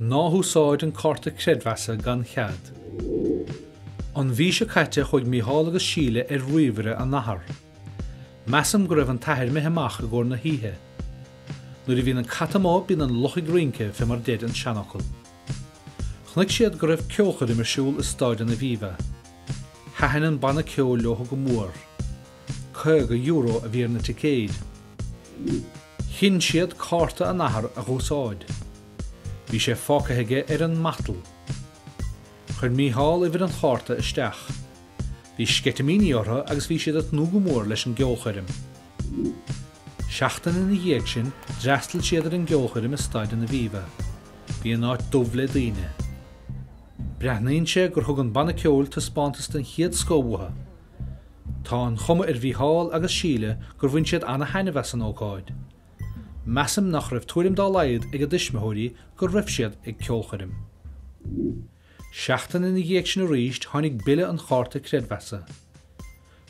Ná húsáid an cárta creidmheasa gan chead. An mhí seo caite chuaigh Mícheál agus Síle ar ríomhaire a n-athar. Measaim go raibh an t-athair imithe amach i gcomhair na hoíche. Nuair a bhíonn an cat amuigh bíonn an luch ag rince fé mar deir an seanfhocal. Chonaic siad go raibh ceolchoirm ar siúl i Staid an Aviva. Thaitin an banna ceoil leo go mór. €50 a bhí ar na ticéid. Chinn siad cárta a n-athar a dh'úsáid. Bhí sé fágtha aige ar an matal. Chuir Mícheál uimhir an chárta isteach. Bhí sceitimíní orthu agus bhí siad ag tnúth go mór leis an gceolchoirm. Seachtain ina dhiaidh sin d'fhreastail siad ar an gceolchoirm i Staid an Aviva. Bhí an áit dubh le daoine. Breathnaíonn sé gur thug an banna ceoil taispeántas den chéad scoth uathu. Tá an chuma ar Mhícheál agus Síle gur bhain siad ana-thaitneamh as an ócáid. Measaim nach raibh tuairim dá laghad ag a dtuismitheoirí go raibh siad ag ceolchoirm. Seachtain ina dhiaidh sin arís tháinig bille an chárta creidmheasa.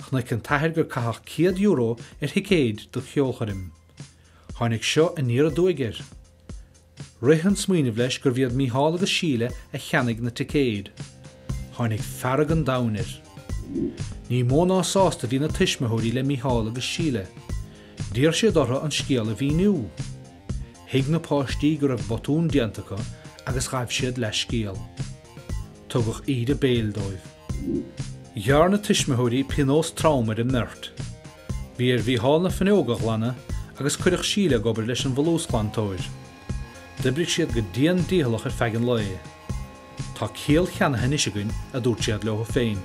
Chonaic an t-athair gur caitheadh €100 ar thicéid do cheolchoirm. Tháinig seo aniar aduaidh air. Rith an smaoineamh leis gurbh iad Mícheál agus Síle a cheannaigh na ticéid. Tháinig fearg an domhain air. Ní mó ná sásta a bhí na tuismitheoirí le Mícheál agus Síle. D'iarr siad orthu an scéal a mhíniú. Thuig na páistí go raibh botún déanta acu agus ghabh siad leithscéal. Tugadh íde béil dóibh. Ghearr na tuismitheoirí pionós trom ar an mbeirt. Bhí ar Mhícheál na fuinneoga a ghlanadh agus cuireadh Síle ag obair leis an bhfolúsghlantóir. D'oibrigh siad go dian dícheallach ar feadh an lae. Tá ciall cheannaithe anois againn, a dúirt siad leo féin.